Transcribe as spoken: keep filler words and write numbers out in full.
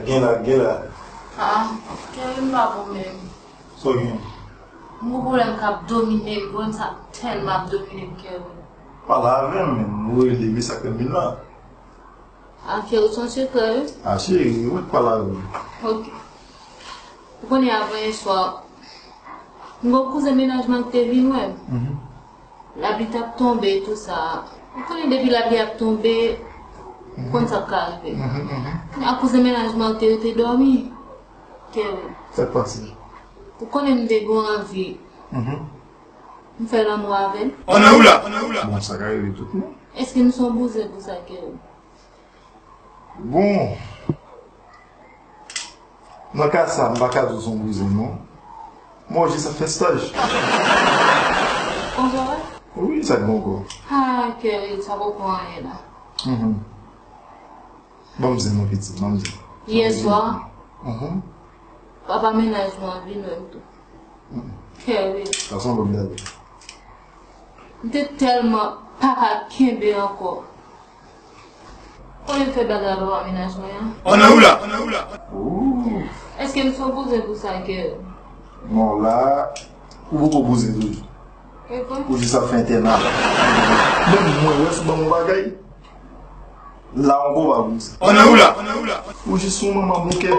Gen la, gen la. Ah, Kerwin pa bon menm. Sa w gen? M gon pwoblèm k ap domine m, pwoblèm sa tèlman ap domine m, Kerwin. Pale avè m, menm. Ou rele, men sa k fè m vin la. Ah, Kerwin, se yon sekrè, wi. Ah, cheri, ou mèt pale avè m. Ok. Ou konnen avan yè swa, m gon kouzen mennaj mwen ki te vin wè m. Mhm. Lapli t ap tonbe, tou sa. Ou konnen depi lapli ap tonbe, ou konn sa k ka rive. Mhm, mhm. A kouzen mennaj mwen te rete dòmi. Kerwin. Sa k pase? Ou konnen m te gon anvi. Mhm. M fè lanmou avè l. Bon, sa ka rive tout moun. Èske m se yon bouzen pou sa, Kerwin? Bon, nan ka sa, m pa ka di w se yon bouzen, non. Mwen jis ap fè staj. Konsa, wi? Wi, sa k gen ankò? Ah, Kerwin, sa poko anyen la. Mhm. Ban m zen, mon piti, ban m zen. Yè swa, mhm, papa mennaj mwen vin wè m tou. Mhm. Kerwin. Sa se yon lòt bagay. M te tèlman pa ka kenbe ankò. Konnen m fè blag a papa mennaj mwen an? Ooh. Èske m se yon bouzen pou sa, Kerwin? Non, la, ou poko bouzen toujou. E bon? Ou jis ap fè entèna. Menm mwen wè si w ban m yon bagay. La, ou poko pa bouzen. Ou jis yon manman bouke.